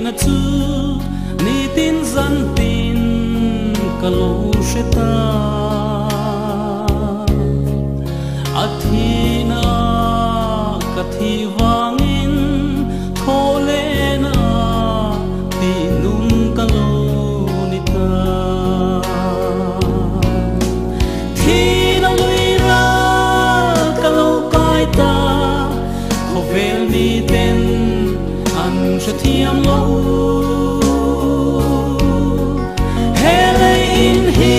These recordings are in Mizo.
na chu nitin zantin ka lo hre ta. A thihna ka thih vangin thaw lehna tih nun ka lo ni ta. Thihna lui ral ka lo kai ta, khawvel miten an hrethiam lo. He lei in hi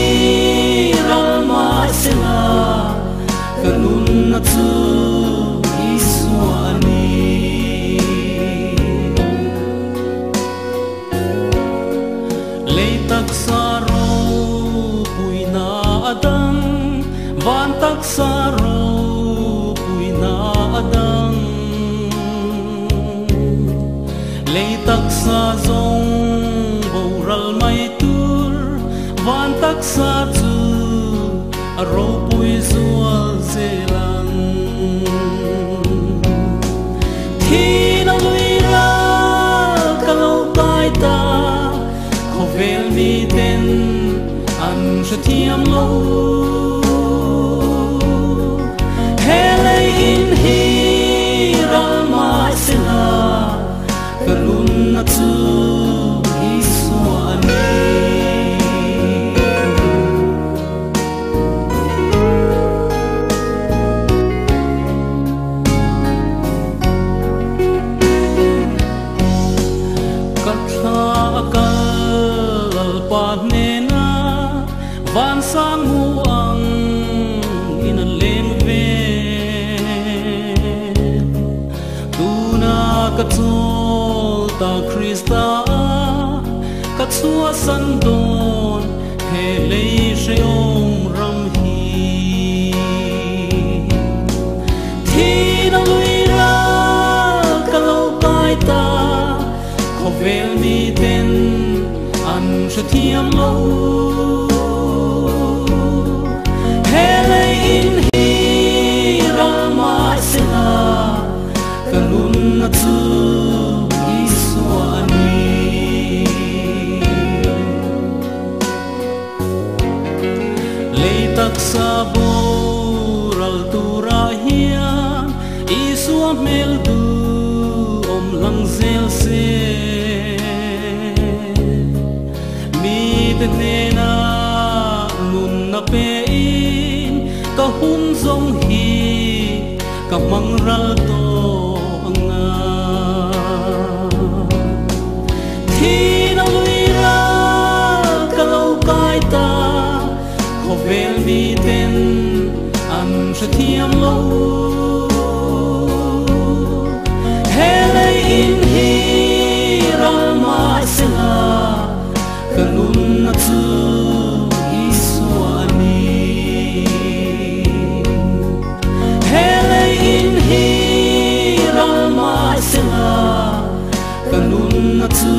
ral mahsela ka nunna chu Isua a ni. Lei taksa ropuina a dang, van taksa ropuina a dang. Lei taksa zawng boral mai tur, van taksa chu a ropui zual zel ang. Thihna lui ral ka lo kai ta, khawvel miten an hrethiam lo. He lei in hi ral mahsela ka nunna chu Isua a ni. Ka thla a kal Lalpa hnena van sang mu ang in a leng ve. Tuna ka chawl ta Krista ka chhuahsan dawn he lei hrehawm ram hi. Thihna lui ral ka lo kai ta, khawvel miten an hrethiam lo. He lei in hi ral mahsela ka nunna chu Isua a ni. Lei taksa boral turah hian Isua hmel du awm lang zel se. Mite hnena nunna pein ka hun zawng hi ka hmang ral tawh anga. Thihna lui ral ka lo kai ta, khawvel miten an hrethiam lo. He lei in hi ral mahsela ka nunna chu Isua a ni. He lei in hi ral mahsela ka nunna chu